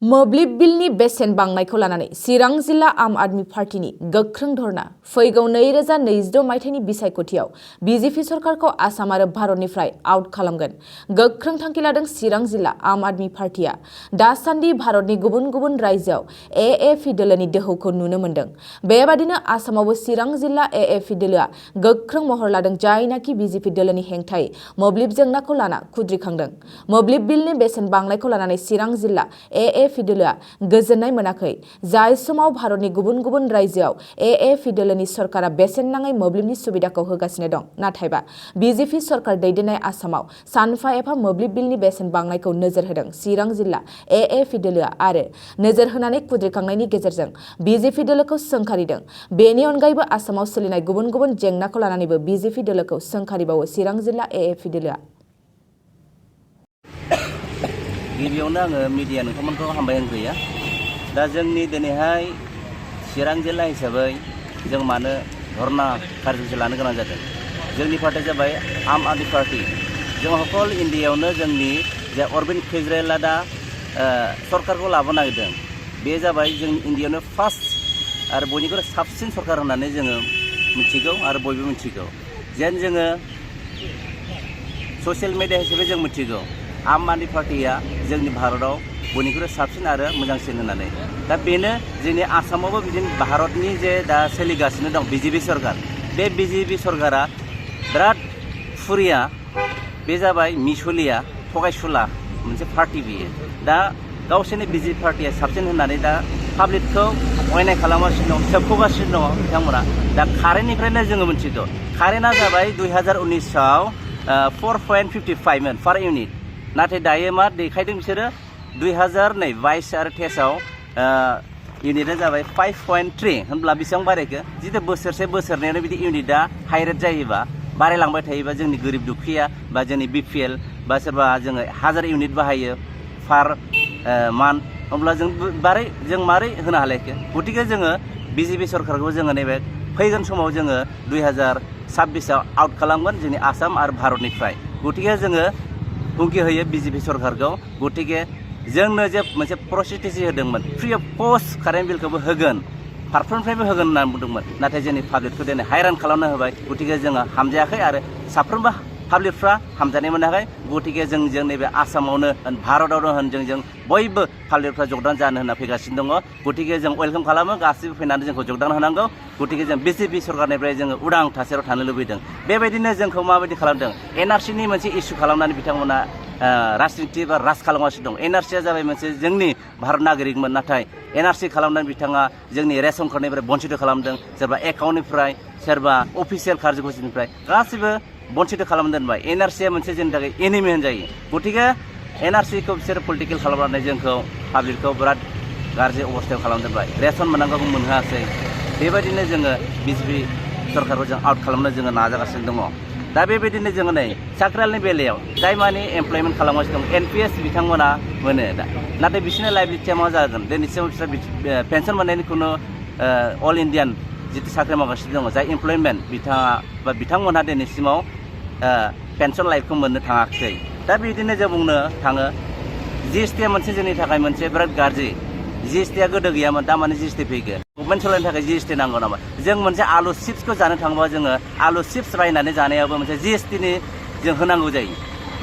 मोब्लिब बिलनि बेसेन बांनायखौ लानानै चिरां जिल्ला आम आदमी पार्टीनि गोख्रों धरना फैगौ 2022 मायथाइनि बिसायख'थियाव बीजेपी सरकारखौ आसाम आरो भारतनिफ्राय आउट खालामगोन। गोख्रों थांखि लादों चिरां जिल्ला आम आदमी पार्टीआ। दासान्दि भारतनि गुबुन गुबुन रायजोआव एएपि दोलोनि दोहौखौ नुनो मोन्दों। बेबादिनो आसामावबो चिरां जिल्ला एएपि दोलोआ गोख्रों महर लादों, जायनाखि बीजेपी दोलोनि हेंथायै मोब्लिब जेंनाखौ लाना खुद्रिखांदों। मोब्लिब बिलनि बेसेन बांनायखौ लानानै चिरां जिल्ला एएपि दोलोआ गोजोननाय मोनाखै। जाय समाव भारतनि गुबुन गुबुन रायजोआव एएपि दोलोनि सरकारा बेसेन नाङै मोब्लिबनि सुबिदाखौ होगासिनो दं, नाथायबा बीजेपी सरकार दैदेननाय आसामाव सानफा एफा मोब्लिब बिलनि बेसेन बांनायखौ नोजोर होदों चिरां जिल्ला एएपि दोलोआ आरो नोजोर होनानै खुद्रिखांनायनि गेजेरजों बीजेपी दोलोखौ सोंखारिदों। बेनि अनगायैबो आसामाव सोलिनाय गुबुन गुबुन जेंनाखौ लानानैबो बीजेपी दोलोखौ सोंखारिबावो चिरां जिल्ला एएपि दोलोआ। गिबियावनो आङो मिडिया नोंथांमोनखौ हामबाय होनग्रोयो। दा जोंनि दिनैहाय चिरां जिल्ला हिसाबै जों मानो धरना कार्यसुचि लानो गोनां जादों? जोंनि पार्टिया जाबाय आम आदमी पार्टी। जों हकल इन्डियायावनो जोंनि जे अरबिन्द केजरीवालआ दा सरकारखौ लाबोनो नागिरदों, बे जाबाय जोंनि इन्डियायावनो फार्स्ट आरो बयनिख्रुइ साबसिन सरकार होननानै जोङो मिथिगौ आरो बयबो मिथिगौ। जेन जोङो ससियेल मिडिया हिसाबै जों मिथिगौ आम आदमी पार्टीया जोंनि भारताव बयनिख्रुइ साबसिन आरो मोजांसिन होननानै। दा बेनो जोंनि आसामावबो बिदिनो भारतनि जे दा सोलिगासिनो दं बीजेपी सरकार, बे बीजेपी सरकारा बिराद फुरिया, बे जाबाय मिसुलिया थगायसुला मोनसे पार्टी बियो। दा गावसोरनि बीजेपी पार्टीया साबसिन होननानै दा पाब्लिकखौ अयनाय खालामगासिनो दं, सोबख'गासिनो दङ बिथांमोना। दा कारेन्टनिफ्रायनो जोङो मिथिगौ कारेन्टआ जाबाय 2019आव 4.55 मोन पार इउनिट, नाथाय दायो मा देखायदों बिसोरो 2022 आरो 23आव इउनिटआ जाबाय 5.3। होनब्ला बेसेबां बारायखो? जितु बोसोरसे बोसोरनैयावनो बिदि इउनिटआ हाइ रेट जायोबा, बारायलांबाय थायोबा जोंनि गोरिब दुखिया बा जोंनि बिपिएल बा सोरबा जोङो 1000 इउनिट बाहायो पार मान्थ, होमब्ला जों मारै होनो हालायखो? गतिके जोङो बीजेपी सरकारखौ जोङो नैबे फैगोन समाव जोङो 2026आव आउट खालामगोन जोंनि आसाम आरो भारतनिफ्राय। गतिके जोङो हुमखि होयो बीजेपी सरकारखौ। गतिके जोंनो जे मोनसे प्रस्टिटुसि होदोंमोन, फ्रि अफ कस्ट कारेन्ट बिलखौबो होगोन, फारफ्रोमनिफ्रायबो होगोन होननानै बुंदोंमोन, नाथाय जोंनि पाब्लिकखौ दिनै हायरान खालामना होबाय। गतिके जोङो हामजायाखै आरो साफ्रोमबो पाब्लिकफ्रा हामजानाय मोनाखै। गतिके जों नैबे आसामावनो होन भारतावनो होन जों बयबो पाब्लिकफ्रा जगदान जानो होनना फैगासिनो दङ। गतिके जों वेलकाम खालामो, गासिबो फैनानै जोंखौ जगदान होनांगौ। गतिके जों बीजेपी सरकारनिफ्राय जोङो उदां थासारियाव थानो लुबैदों। बेबायदिनो जोंखौ माबायदि खालामदों? एनआरसिनि मोनसे इस्यु खालामनानै बिथांमोना राजनिति बा राज खालामगासिनो दं। एनआरसिया जाबाय मोनसे जोंनि भारत नागरिकमोन, नाथाय एनआरसि खालामनानै बिथाङा जोंनि रेशन कार्डनिफ्राय बन्सित खालामदों, सोरबा एकाउन्टनिफ्राय, सोरबा अफिसियेल कार्जखौनिफ्राय गासिबो बन्सित खालामना दोनबाय। एनआरसिया मोनसे जोंनि थाखाय एनिमि होनजायो। गतिके एनआरसिखौ बिसोरो पलिटिकेल खालामनानै जोंखौ पाब्लिकखौ बिराद गाज्रि अबस्थायाव खालामना दोनबाय। रेशन मोननांगौखौ मोनहोआसै। बेबायदिनो जोङो बीजेपी सरकारखौ जों आउट खालामनो जोङो नाजागासिनो दङ। दा बेबायदिनो जोङो नै साख्रियालनि बेलायाव जाय माने एमप्लयमेन्ट खालामगासिनो दं, एनपिएस बिथांमोना मोनो दा, नाथाय बिसोरनि लाइबिलिटिया मा जागोन? दिनैसिम बिसोर पेन्सन मोननायनि खुनु अल इण्डियान जितु साख्रि मावगासिनो दङ, जाय इमप्लयमेन्ट बिथांमोनहा दिनैसिमाव पेन्सन लाइफखौ मोननो थाङाखै। दा बिदिनो जों बुंनो थाङो जिएसटिआ मोनसे जोंनि थाखाय मोनसे बिराद गाज्रि। जिएसटिआ गोदो गैयामोन, दा माने जिएसटि फैगोन। गभर्नमेन्ट सालायनो थाखाय जिएसटि नांगौ नामा? जों मोनसे आलु चिप्सखौ जानो थाङोबा जोङो आलु चिप्स बायनानै जानायावबो मोनसे जिएसटिनि जों होनांगौ जायो।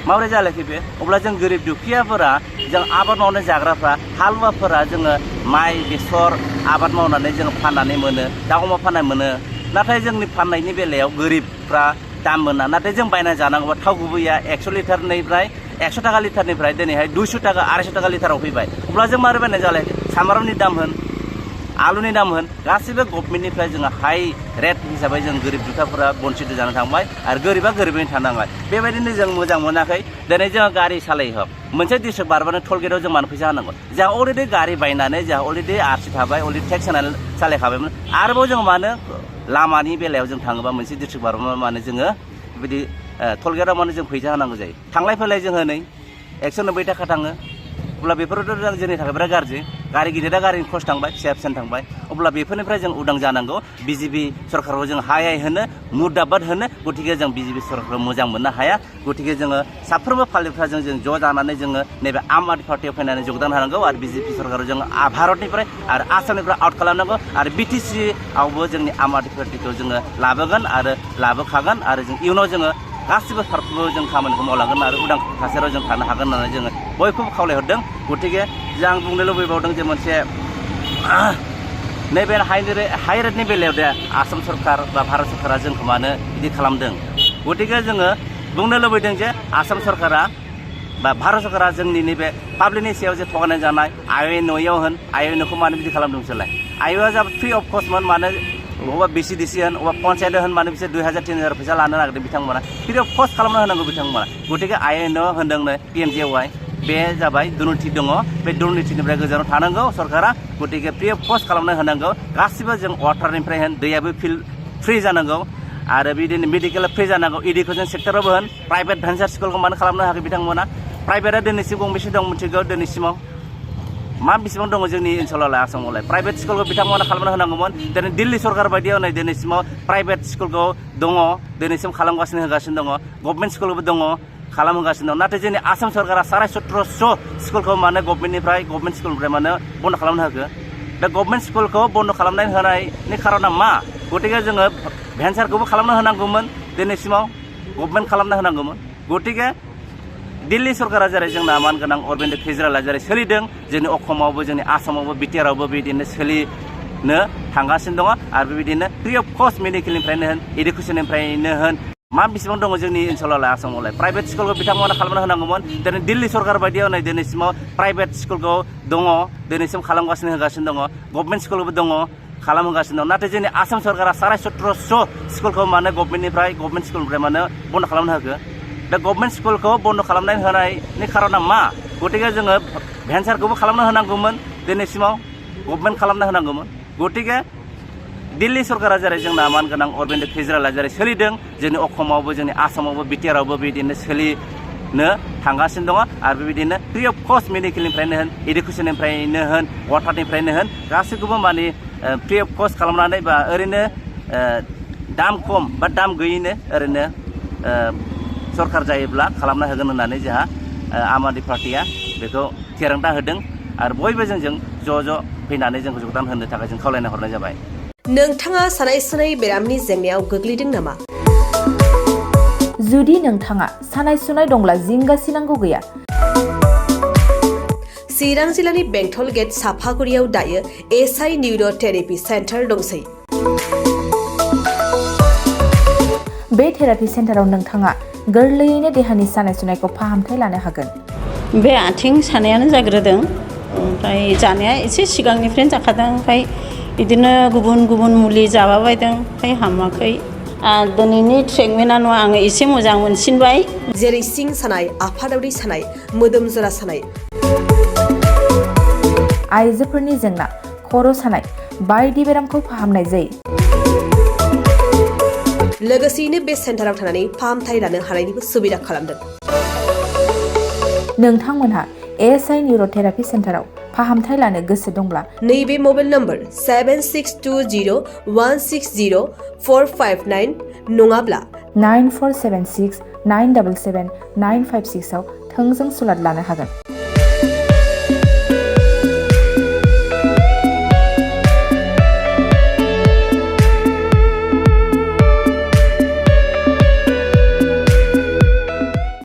माबोरै जालायखो बे? अब्ला जों गोरिब दुखियाफोरा, जों आबाद मावनानै जाग्राफ्रा, हालुवाफोरा जोङो माइ बेसर आबाद मावनानै जोङो फाननानै मोनो, दाउ अमा फाननाय मोनो, नाथाय जोंनि फाननायनि बेलायाव गोरिबफ्रा दाम मोना। नाथाय जों बायना जानांगौबा थाव गुबैया 100 लिटारनिफ्राय 100 थाखा लिटारनिफ्राय दिनैहाय 200 थाखा 250 थाखा लिटाराव फैबाय। अब्ला जों मारै बायनाय जालायखो? सामब्रामनि दाम होन, आलुनि दाम होन, गासिबो गभर्नमेन्टनिफ्राय जोङो हाइ रेट हिसाबै जों गोरिब दुखाफोरा बन्सित जानो थांबाय आरो गोरिबा गोरिबैनो थानांबाय। बेबायदिनो जों मोजां मोनाखै। दिनै जोङो गारि सालायहक मोनसे डिस्ट्रिक्ट बारबानो टल गेटआव जों मानो फैसा होनांगौ? जोंहा अलरेडि गारि बायनानै जोंहा अलरेडि आरसि थाबाय, अलरेडि टेक्स होनानै सालायखाबायमोन। आरोबाव जों मानो लामानि बेलायाव जों थाङोबा मोनसे डिस्ट्रिक्ट बारबा मानो जोङो बेबायदि टल गेटआव मानो जों फैसा होनांगौ जायो? थांलाय फैलाय जोङो नै 190 थाखा थाङो। अब्ला बेफोरथ' जोंनि थाखाय बिराद गाज्रि। गारि गिदिरा गारिनि खरस थांबाय फिसा फिसा थांबाय अब्ला बेफोरनिफ्राय जों उदां जानांगौ बिजेपि सरकारखौ जों हाय होनो मुर्दाबाद होनो गतिके जों बिजेपि सरकारखौ मोजां मोननो हाया गतिके जोङो साफ्रोमबो पार्टिफ्रा जों ज' जानानै जोङो नैबे आम आदमि पार्टियाव फैनानै जोगदान होनांगौ आरो बिजेपि सरकारखौ जों भारतनिफ्राय आरो आसामनिफ्राय आउट खालामनांगौ आरो बिटिसि आवबो जोंनि आम आदमि पार्टिखौ जोङो लाबोगोन आरो लाबोखागोन आरो जों इयुनाव जोङो गासिबो फारफ्रोमबो जों खामानिखौ मावलांगोन आरो उदां थासारियाव जों थानो हागोन होननानै जोङो बयखौबो खावलायहरदों गतिके आं बुंनो लुबैबावदों जे मोनसे नैबे हाइ रेटनि बेलायाव दे आसाम सरकार बा भारत सरकारा जोंखौ मानो बिदि खालामदों गतिके जोङो बुंनो लुबैदों जे आसाम सरकारा बा भारत सरकारा जोंनि नैबे पाब्लिकनि सायाव जे थगायनाय जानाय आइअ होन आइअखौ मानो बिदि खालामदों बिसोरलाय आइअआ जाबाय फ्रि अफ कस्टमोन मानो अबा बिसिडिसि होन अबा पन्सायत होन मानो बिसोर 2000 3000 फैसा लानो नागिरदों बिथांमोना फ्रि अफ कस्ट खालामना होनांगौ बिथांमोना गतिके आइअ होनदोंनो पिएमजिएवाइ बे जाबाय दुर्निति दङ बे दुर्नितिनिफ्राय गोजानाव थानांगौ सरकारा गतिके फ्रि अफ कस्ट खालामना होनांगौ गासिबो जों वाटारनिफ्राय होन दैयाबो फ्रि जानांगौ आरो बिदिनो मेडिकेला फ्रि जानांगौ इडुकेसन सेक्टरावबो होन प्राइभेट भेन्सार स्कुलखौ मानो खालामनो हायाखै बिथांमोना प्राइभेटआ दिनैसिम गंबेसे दं मिथिगौ दिनैसिमाव मा बेसेबां दङ जोंनि ओनसोलावलाय आसामावलाय प्राइभेट स्कुलखौ बिथांमोना खालामना होनांगौमोन दिनै दिल्ली सरकार बायदियाव नै दिनैसिमाव प्राइभेट स्कुलखौ दङ दिनैसिम खालामगासिनो होगासिनो दङ गभर्नमेन्ट स्कुलबो दङ खालामहोगासिनो दं नाथाय जोंनि आसाम सरकारा 1750 स्कुलखौ मानो गभर्नमेन्ट स्कुलनिफ्राय मानो बन्द खालामनो होखो दा गभर्नमेन्ट स्कुलखौ बन्द खालामनानै होनायनि खारना मा गतिके जोङो भेन्सारखौबो खालामना होनांगौमोन दिनैसिमाव गभर्नमेन्ट खालामना होनांगौमोन गतिके दिल्ली सरकारा जेरै जोंना मान गोनां अरबिन्द केजरिवाला जेरै सोलिदों जोंनि अखमावबो जोंनि आसामावबो बिटिआरावबो बिदिनो सोलिनो थांगासिनो दङ आरो बेबायदिनो फ्रि अफ कस्ट मेडिकेलनिफ्रायनो होन इडुकेसननिफ्रायनो होन मा बेसेबां दङ जोंनि ओनसोलावलाय आसामावलाय प्राइभेट स्कुलखौ बिथांमोना खालामना होनांगौमोन दिनै दिल्ली सरकार बायदियाव नै दिनैसिमाव प्राइभेट स्कुलखौ दङ दिनैसिम खालामगासिनो होगासिनो दङ गभर्नमेन्ट स्कुलबो दङ खालामहोगासिनो दं नाथाय जोंनि आसाम सरकारा 1750 स्कुलखौ मानो गभर्नमेन्ट स्कुलनिफ्राय मानो बन्द खालामनो होखो दा गभर्नमेन्ट स्कुलखौ बन्द खालामनानै होनायनि खारना मा गतिके जोङो भेन्सारखौबो खालामना होनांगौमोन दिनैसिमाव गभर्नमेन्ट खालामना होनांगौमोन गतिके दिल्ली सरकारा जेरै जोंना मान गोनां अरबिन्द केजरिवाला जेरै सोलिदों जोंनि अखमावबो जोंनि आसामावबो बिटिआरावबो बिदिनो सोलिनो थांगासिनो दङ आरो बेबायदिनो फ्रि अफ कस्ट मेडिकेलनिफ्रायनो होन इडुकेसननिफ्रायनो होन वाटारनिफ्रायनो होन गासैखौबो माने फ्रि अफ कस्ट खालामनानै बा ओरैनो दाम खम बा दाम गैयैनो ओरैनो सरकार जायोब्ला खालामना होगोन होननानै जोंहा आम आदमि पार्टिया बेखौ थिरांथा होदों आरो बयबो जोंजों ज' फैनानै जोंखौ जोगदान होनो थाखाय जों खावलायना हरनाय जाबाय नोंथाङा सानाय सुनाय बेरामनि जेंनायाव गोग्लैदों नामा जुदि नोंथाङा सानाय सुनाय दंब्ला जिंगासिनांगौ गैया चिरां जिल्लानि बेंटल गेट साफागुरियाव दायो एसआइ निउर' थेरापि सेन्टार दंसै बे थेरापि सेन्टाराव नोंथाङा गोरलैयैनो देहानि सानाय सुनायखौ फाहामथाय लानो हागोन बे आथिं सानायानो जाग्रोदों ओमफ्राय जानाया एसे सिगांनिफ्रायनो जाखादों ओमफ्राय बिदिनो गुबुन मुलि जाबाबायदों ओमफ्राय हामाखै दिनैनि ट्रिटमेन्टआनो आङो एसे मोजां मोनसिनबाय जेरै सिं सानाय आफादावरि सानाय मोदोम जरा सानाय आइजोफोरनि जेंना खर' सानाय बायदि बेरामखौ फाहामनाय जायो लोगोसेयैनो बे सेन्टाराव थानानै फाहामथाय लानो हानायनिबो सुबिदा खालामदों नोंथांमोनहा एएसआइ निउर' थेरापि सेन्टाराव फाहामथाय लानो गोसो दंब्ला नैबे मबाइल नम्बर 7620160459 नङाब्ला 9476977956 आव थोंजों सुलाद लानो हागोन